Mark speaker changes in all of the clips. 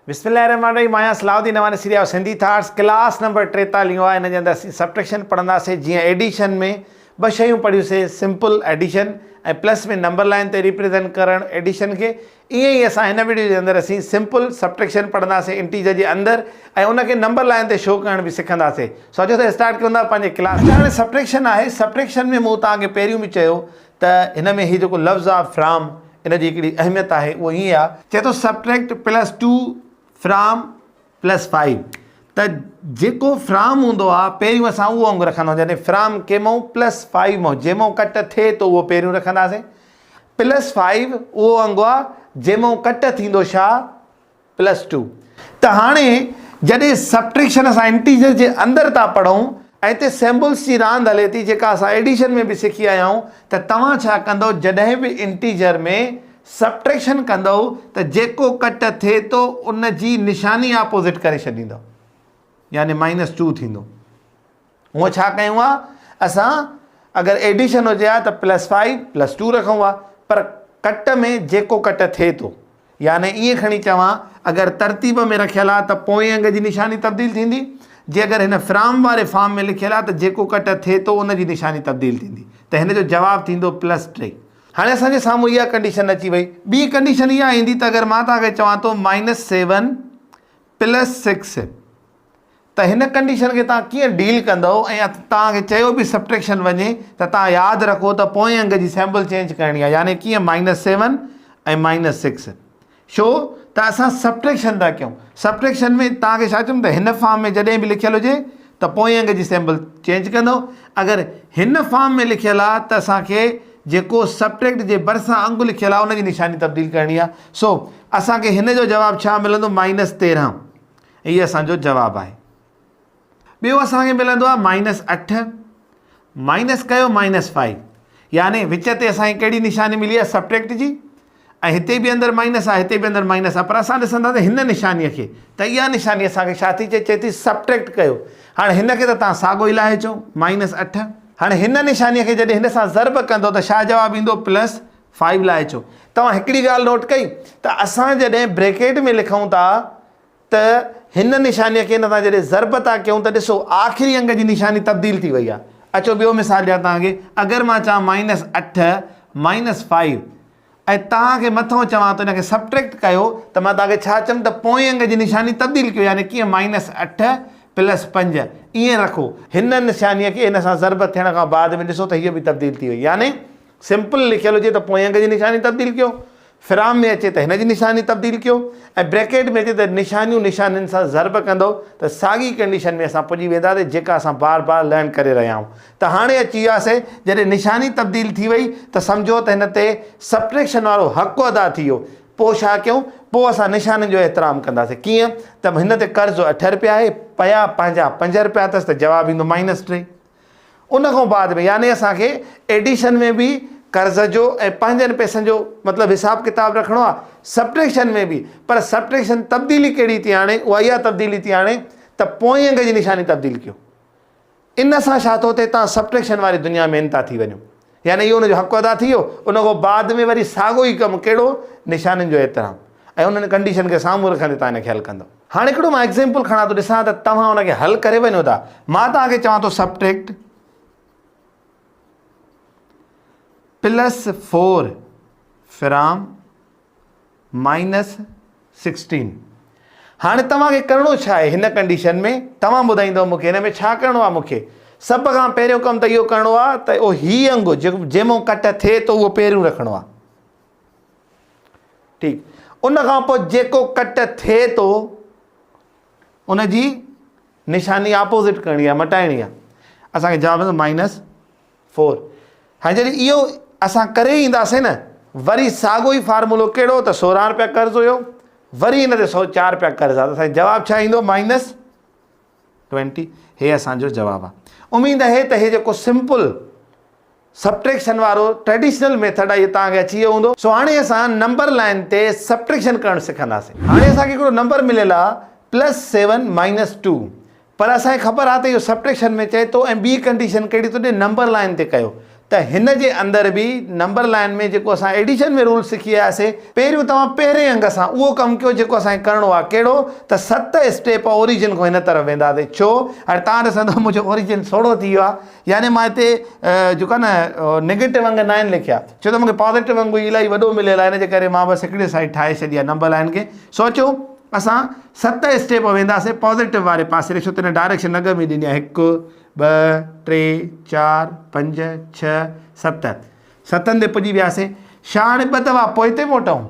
Speaker 1: بسم الله الرحمن الرحيم آهيان صلاح الدين اوهان ڏسي رهيا آهيو سنڌي ٿاٽس ڪلاس نمبر 43 آهي ان جي اندر اسين سبٽريڪشن پڙهنداسين جيئن ايڊيشن ۾ ٻه شيون پڙهيوسين simple addition ۽ plus ۾ number line تي ريپريزنٽ ڪرڻ ايڊيشن کي ائين ئي اسان هن وڊيو جي اندر اسين سمپل سبٽريڪشن پڙهنداسين انٽيجر جي اندر ۽ ان کي نمبر لائن تي شو ڪرڻ به سکنداسين سو اچو ته اسٽارٽ ڪيون ٿا پنهنجي ڪلاس هاڻي سبٽريڪشن آهي سبٽريڪشن ۾ مون توهان کي پهريون به چيو ته هن ۾ هي جيڪو لفظ آهي فرام ان جي هڪڙي اهميت آهي اهو ائين آهي. چئي ٿو subtract plus two from plus five ته جيڪو فرام هوندو آهي پهريون اسان اهو انگ رکندا آهيون يعني فرام ڪي مئون پلس فائيو مئون جي مئون ڪٽ ٿئي ٿو اهو پهريون رکنداسين پلس فائيو اهو انگ آهي جي مئون ڪٽ ٿيندو ڇا پلس ٽو. ته هاڻي جڏهن سبٽريڪشن اسان انٽيجر جي اندر ٿا پڙهون ۽ هتي سيمبلس جي راند هلي ٿي جيڪا اسان ايڊيشن ۾ به سکي آيا آهيون ته توهان ڇا ڪندؤ جڏهن به انٽيجر ۾ سبٽريڪشن ڪندؤ ته جيڪو ڪٽ ٿئي ٿو ان جي نشاني آپوزٽ ڪري ڇڏيندؤ يعني مائنس ٽو ٿيندو. هونء ڇا ڪيون ها اسان اگر ايڊيشن هجي ها ته پلس فائيو پلس ٽو رکون ها پر ڪٽ ۾ جيڪو ڪٽ ٿئي ٿو يعني ائين کڻي چوان اگر ترتيب ۾ رکيل آ ته پوئين انگ جي نشاني تبديل ٿيندي جي اگر هن فرام واري فارم ۾ لکيل آ ته جيڪو ڪٽ ٿئي ٿو ان جي نشاني تبديل ٿيندي ته هن جو جواب ٿيندو پلس ٽي. هاڻي اسان جي سامهون اها ڪنڊيشن اچي وئي ٻي ڪنڊيشن اها ايندي ته اگر مان توهان کي چوان ٿو مائنس سيون پلس سڪس ته هن ڪنڊيشن کي توهان ڪيئن ڊيل ڪندؤ ۽ توهان کي چيو به سبٽريڪشن وڃي ته توهان ياد رکو ته پوئين انگ جي سيمبل چينج ڪرڻي آهي يعني ڪيئن مائنس سيون ۽ مائنس سڪس ڇو ته اسان سبٽريڪشن ٿا ڪيون سبٽريڪشن ۾ توهان کي ڇا چيم ته هن فارم ۾ جڏهن به لکيل هجي ته پوئين انگ جي سيمبل چينج ڪندؤ اگر هن فارم ۾ لکيل آهي ته اسان کي جيڪو سبٽريڪٽ جي ڀرسان انگ لکيل آهي ان جي نشاني تبديل ڪرڻي آهي سو اسان کي هن جو جواب ڇا ملندو مائنس 13 هي اسان جو جواب آهي. ٻيو اسان کي ملندو آهي مائنس اٺ مائنس ڪيو مائنس فائيو يعني وچ تي اسان کي ڪهڙي نشاني ملي آهي سبٽريڪٽ جي ۽ هتي به اندر مائنس آهي هتي به اندر مائنس آهي پر اسان ڏسنداسين هن نشاني کي ته اها نشاني اسان کي ڇا ٿي چئي چئي ٿي سبٽريڪٽ ڪيو هاڻي هن کي ته تان ساڳو ئي لاهي اچو مائنس اٺ هاڻي هن نشاني کي جڏهن هن سان ضرب ڪندو ته ڇا جواب ايندو پلس فائيو لاهي اچو توهان هڪڙي ڳالهه نوٽ ڪئي ته اسان جڏهن بريڪيٽ ۾ لکون ٿا ته هن نشانيء کي هن سان جڏهن ضرب ٿا ڪيون ته ڏسو آخري انگ جي نشاني تبديل ٿي وئي آهي. اچو ٻيو مثال ڏيان توهان کي، اگر مان چوان مائنس اٺ مائنس فائيو ۽ توهان کي مٿئون چوان ته ان کي سبٽريڪٽ ڪيو ته مان توهان کي ڇا چيم ته پوئين انگ جي نشاني تبديل ڪيو يعني ڪيئن مائنس اٺ پلس پنج ائين رکو. هن نشانيء کي هن سان ضرب ٿيڻ کان بعد ۾ ڏسو ته هيء به تبديل ٿي وئي يعني سمپل لکيل هجي ته پوئين انگ جي نشاني تبديل ڪيو، فرام ۾ اچي ته هن جي نشاني تبديل ڪيو ۽ بريڪيٽ ۾ اچي ته نشانيون نشانين سان ضرب ڪندو ته ساڳي ڪنڊيشن ۾ اسان پڄي وينداسين جيڪا اسان بار بار لرن ڪري رهيا آهيون ته هاڻي اچي وياسين جڏهن نشاني تبديل ٿي وئي ته سمجهو ته هن تي سبٽريڪشن وارو حق ادا ٿي ويو پوء ڇا ڪيون پوء اسان نشانين جو احترام ڪنداسين ڪيئن ته هن تي قرض اٺ رپيا آهي پيا پنهنجا پنج رپيا اٿس ته جواب ايندو مائنس ٽي. ان کان بعد ۾ يعني اسان کي ايڊيشن ۾ به قرض جو ۽ پنهنجن پئسن جو مطلب حساب ڪتاب رکڻو آهي سبٽريڪشن ۾ به پر سبٽريڪشن تبديلي ڪهڙي ٿي آڻي اها اها تبديلي ٿي آڻي ته پوئين انگ جي نشاني تبديل ڪيو ان سان ڇا ٿو ٿئي تان سبٽريڪشن واري دنيا ۾ انتا ٿي وڃو يعني اهو ان جو حق ادا ٿي ويو ان کان بعد ۾ وري ساڳو ئي ڪم ڪهڙو نشانين جو احترام ۽ انهن ڪنڊيشن کي سامهون رکندي توهان ان کي حل ڪندو. هاڻي هڪڙو مان ايگزيمپل کڻان ٿو ڏسان ته توهان ان کي حل ڪري وڃو ٿا. مان توهان کي چوان ٿو subtract plus four from minus 16 هاڻي توهان کي ڪرڻو ڇا آهي هن ڪنڊيشن ۾ توهان ٻڌائيندو مون کي هن ۾ ڇا ڪرڻو آهي مون کي سڀ کان پهريون ڪم ته اهو ڪرڻو آهي ته اهو هي انگ جنهن مان ڪٽ ٿئي ٿو اهو پهريون رکڻو آهي ٺيڪ ان کان پوء جيڪو ڪٽ ٿئي ٿو ان جي نشاني آپوزٽ ڪرڻي آهي مٽائڻي آهي اسان کي جواب ملندو مائنس فور هاڻي جڏهن اهو اسان ڪري اينداسين نه وري ساڳو ئي فارمولو ڪهڙو ته سورهن روپيا قرض هيو وري ان تي 104 روپيا قرض آهي اسان جواب ڇا ايندو مائنس 20 هي اسان جو جواب آهي اميد آهي ته هي جيڪو سمپل سبٽريڪشن وارو ٽريڊيشنل ميٿڊ آهي اهو توهان کي اچي ويو هوندو. سو هاڻي اسان نمبر لائن تي سبٽريڪشن ڪرڻ سکنداسين. هاڻي اسان کي هڪڙو نمبر مليل آهي پلس سيون مائنس ٽو پر اسان کي خبر آهي ته اهو سبٽريڪشن ۾ چئي ٿو ۽ ٻي ڪنڊيشن ڪهڙي ٿو ڏي نمبر لائن تي ڪيو ته هن جي اندر به نمبر لائن ۾ جيڪو اسان ايڊيشن ۾ رول سکي آياسي پهريون توهان پهرين انگ سان اهو ڪم ڪيو جيڪو اسان کي ڪرڻو آهي ڪهڙو ته ست اسٽيپ اوريجن کان هن طرف وينداسي ڇو هاڻي توهان ڏسندو منهنجو اوريجن سوڙهو ٿي ويو آهي يعني مان هتي جيڪو آهي نه نيگيٽو انگ ناهن لکيا ڇو ته مونکي پازيٽو انگ ئي الاهي وڏو مليل آهي ان جي ڪري مان بس هڪڙي سائيڊ ٺاهي ڇڏي آهي نمبر لائن کي سو اچو اسان ست اسٽيپ وينداسي پازيٽو واري پاسي ڏسو ته هن ڊائريڪشن اڳ ۾ ڏني آهي هڪ ٻه، ٽي، چار، پنج، ڇهه، ست. ستن تي پڄي وياسين. شا هاڻي ٻه دفعا پوئتي موٽون؟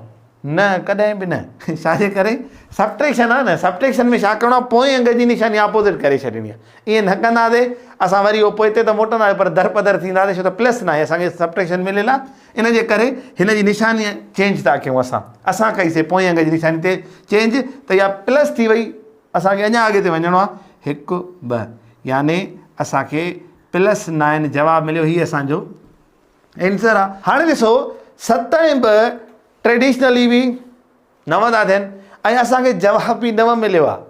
Speaker 1: نه، ڪڏهن به نه. ڇا جي ڪري؟ سبٽريڪشن آهي نه. سبٽريڪشن ۾ ڇا ڪرڻو آهي؟ پوئين انگ جي نشاني اپوزٽ ڪري ڇڏڻي آهي. ائين نه ڪنداسين، اسان وري اهو پوئتي ته موٽنداسين پر درپدر ٿينداسين ڇو ته پلس ناهي اسان کي سبٽريڪشن مليل آهي. ان جي ڪري هن جي نشاني چينج ٿا ڪيون اسان. اسان ڪئي سي پوئين انگ جي نشاني تي چينج ته اها پلس ٿي وئي. اسان کي اڃا اڳتي وڃڻو آهي هڪ ٻه يعني اسان کي پلس نائن جواب مليو هي اسان جو آنسر آهي. هاڻي ڏسو ست ۽ ٻه ٽريڊيشنلي به نو ٿا ٿين ۽ اسان کي جواب به نو مليو آهي.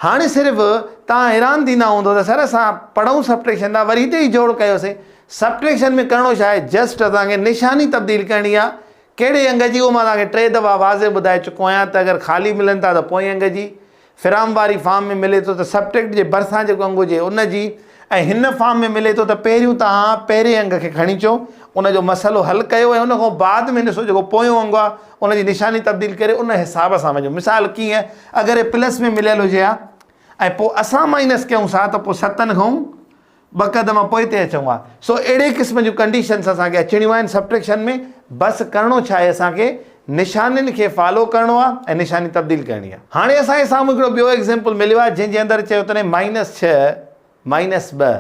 Speaker 1: هاڻي صرف توهان حيران ٿيندا هوندو ته سر اسان پڙهون سبٽريڪشن ٿا وري هتي ئي جوڙ ڪيوسين. سبٽريڪشن ۾ ڪرڻو ڇا آهي جسٽ اسان کي نشاني تبديل ڪرڻي آهي ڪهڙي انگ جي اهو مان توهان کي ٽي دفعا واضح ٻڌائي چڪو آهيان ته اگر خالي ملن ٿا ته پوئين انگ جي، فرام واري فارم ۾ ملي ٿو ته سبٽريڪٽ جي ڀرسان جيڪو انگ هجي ان جي ۽ هن فارم ۾ ملي ٿو ته پهريون توهان پهرين انگ کي کڻي اچو ان جو مسئلو حل ڪيو ۽ ان کان بعد ۾ ڏسو جيڪو پويون انگ آهي ان جي نشاني تبديل ڪري ان حساب سان وڃو مثال ڪيئن اگر هي پلس ۾ مليل هجي ها ۽ پوء اسان مائنس ڪيون ها ته پوء ستن کان ٻه قدم پوئتي اچون ها. سو اهڙي قسم جون ڪنڊيشنس اسان کي اچڻيون آهن سبٽريڪشن ۾. بس ڪرڻو ڇا آهي اسان کي نشانين کي فالو ڪرڻو آهي ۽ نشاني تبديل ڪرڻي آهي. هاڻي اسان کي سامهون هڪڙو ٻيو ايگزيمپل مليو آهي جنهن جي اندر چيو اٿن مائنس ڇهه مائنس ٻه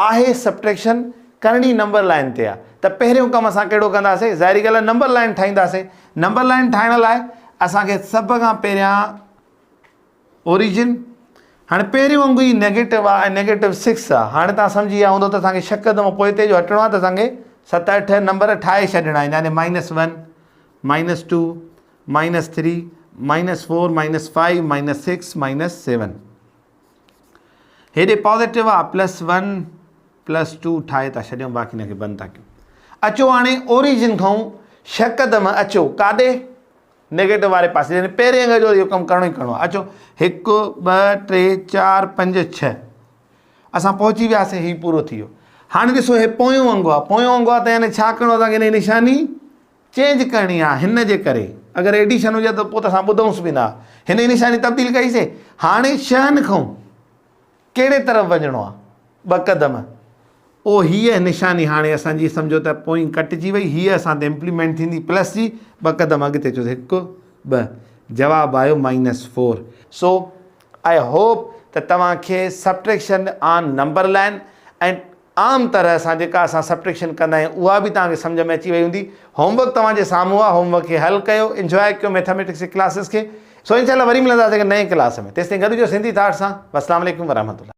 Speaker 1: آهي سبٽريڪشن ڪرڻي نمبر لائن تي آهي ته پهريون ڪم اسان ڪهڙو ڪنداسين ظاهري ڳالهه آهي نمبر لائن ٺاهينداسين. نمبر لائن ٺاهڻ لاء اسان کي سڀ کان پهريان اوريجن، هاڻي پهريون انگ ئي نيگيٽو آ ۽ نيگيٽو سڪس آ. هاڻي توهان سمجهي ويا هوندو ته اسان کي ڇهه قدم پوئتي جو هٽڻو آ ته اسان کي ست اٺ نمبر ٺاهي ڇڏڻا آهن يعني minus one, minus two, minus three, minus four, minus five, minus six, minus seven. هيڏي پازيٽو آ پلس ون پلس ٽو ٺاهي ٿا ڇڏيون باقي هن کي بند ٿا ڪيون. اچو هاڻي اوريجن کان ڇهه قدم اچو ڪاڏي؟ نيگيٽو واري پاسي يعني پهرين انگ جو اهو ڪم ڪرڻو ئي ڪرڻو آهي. اچو هڪ، ٻه، ٽي، چار، پنج، ڇهه اسان پهچي وياسين هي پورو ٿي ويو. هاڻي ڏسو هي پويون انگ آهي پويون انگ آهي ته يعني ڇا ڪرڻو اسان کي هن جي نشاني چينج ڪرڻي آهي هن جي ڪري اگر ايڊيشن هجي ته پوء ته اسان ٻڌونس به نه هن جي نشاني تبديل ڪئي سي هاڻي ڇهن کان ڪهڙي طرف وڃڻو آ؟ ٻه قدم. او هيء نشاني هاڻي اسان جي سمجهو ته پوئين ڪٽجي وئي، هيء اسان تي امپليمينٽ ٿيندي پلس جي، ٻه قدم اڳتي اچو ته هڪ، ٻه. جواب آيو minus four. So I hope ته توهان کي سبٽريڪشن آن نمبر لائن ۽ عام طرح سان جيڪا اسان سبٽريڪشن ڪندا آهيون اها به توهان کي سمجهه ۾ اچي وئي هوندي. هوم ورڪ توهان جي سامهون آهي، هوم ورڪ کي حل ڪيو، انجواء ڪيو ميٿاميٽڪس جي ڪلاسز کي. سو انشاء الله وري ملنداسين هڪ نئين ڪلاس ۾ تيستائين گڏ هجو سنڌي ٿاٽ سان. والسلام عليڪم ورحمة الله.